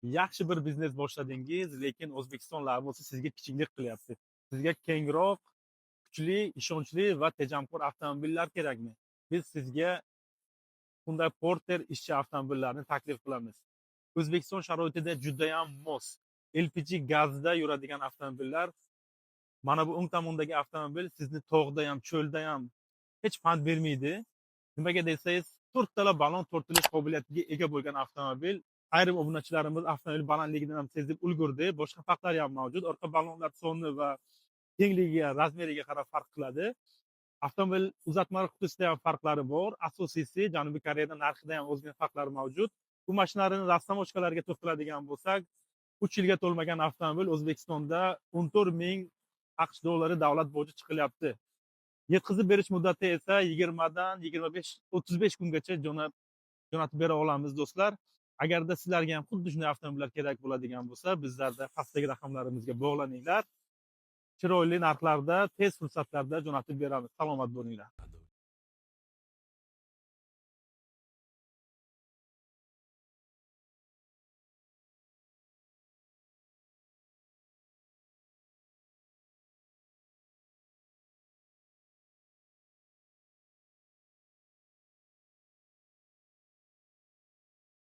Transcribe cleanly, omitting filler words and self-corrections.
Yaxshi bir biznes boshladingiz, lekin O'zbekiston Lavosi sizga kichiklik qilyapti. Sizga kengroq, kuchli, ishonchli va tejamkor avtomobillar kerakmi? Biz sizga Hyundai Porter ishchi avtomobillarini taklif qilamiz. O'zbekiston sharoitida judayam mos. LPG gazda yuradigan avtomobillar. Mana bu o'ng tomondagi avtomobil sizni tog'da ham, cho'lda ham hech pand bermaydi. Nimaga desangiz, to'rttala balon tortilish qobiliyatiga ega bo'lgan avtomobil. Ayrim obunachilarimiz avtomobil balandligidan ham sezib ulgurdi. Boshqa farqlar ham mavjud. Orqa balonlar soni va kengligiga, razmeriga qarab farq qiladi. Avtomobil uzatmalar qutisida ham farqlari bor. Asosiysi, Janubiy Koreyada narxida ham ozgina farqlar mavjud. Bu mashinalarni растаможка larga to'xtaladigan bo'lsak, 3 yilga to'lmagan avtomobil O'zbekistonda 14 ming AQSh dollari davlat boji chiqilyapti. Yetkazib berish muddati esa 20 dan 25, 35 kungacha jo'natib bera olamiz, do'stlar. Agarda sizlarga ham xuddi shunday avtomobillar kerak bo'ladigan bo'lsa, bizlarda pastdagi raqamlarimizga bog'laninglar. Chiroyli narxlarda, tez fursatlarda jo'natib beramiz. Salomat bo'linglar.